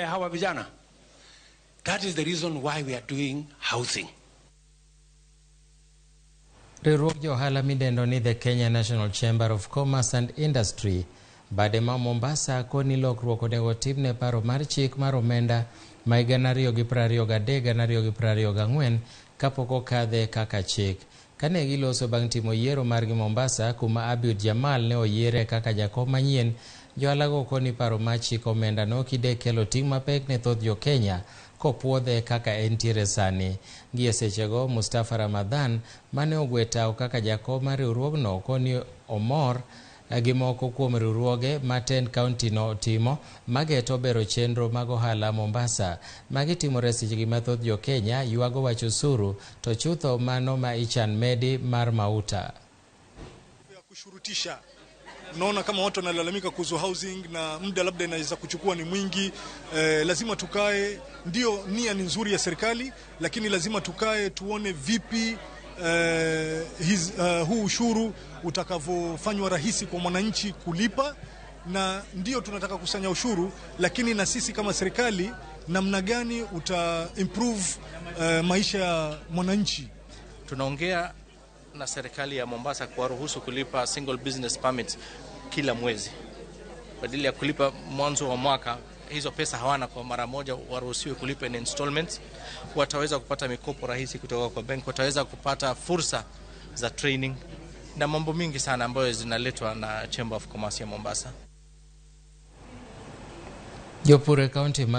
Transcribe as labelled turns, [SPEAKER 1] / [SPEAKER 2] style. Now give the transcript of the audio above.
[SPEAKER 1] Hawa vijana. That is the reason why we are doing housing.
[SPEAKER 2] Riwruog jo ohala midendo ni The Kenya National Chamber of Commerce and Industry bade ma Mombasa koni lokruok onego tim ne paro mar chik mar omenda ma 2023 2024 kapok okadhe kaka chik. Kane giloso bang' timo yiero margi Mombasa kuma Abiud Jamal ne oyiere kaka jakom manyien, johala koni paro mar chik omenda no kide kelo ting' mapek ne thoth jo Kenya kopuodhe kaka entiere sani. Gie sechego Mustafa Ramadhan mane ogwe tao kaka jakom mar riwruogno koni omor gi moko kuom riwruoge ma tend kaunti no timo mageto bero chenro mag ohala Mombasa. Magi timore sechegi ma thoth jo Kenya ywago wach osuru to chutho mano ma ichan medi mar mauta.
[SPEAKER 3] Ya kushurutisha naona kama watu wanalalamika kuhusu housing na muda labda inaweza kuchukua ni mwingi. Lazima tukae, ndio nia ni nzuri ya serikali, lakini lazima tukae tuone vipi huu ushuru utakavyofanywa rahisi kwa mwananchi kulipa, na ndio tunataka kusanya ushuru, lakini na sisi kama serikali namna gani uta improve maisha ya mwananchi.
[SPEAKER 4] Tunaongea na serikali ya Mombasa kuwaruhusu kulipa single business permit kila mwezi badala ya kulipa mwanzo wa mwaka. Hizo pesa hawana kwa mara moja, waruhusiwe kulipa in installments. Wataweza kupata mikopo rahisi kutoka kwa bank, wataweza kupata fursa za training na mambo mingi sana ambayo zinaletwa na Chamber of Commerce ya Mombasa.
[SPEAKER 2] Jopur e kaunti ma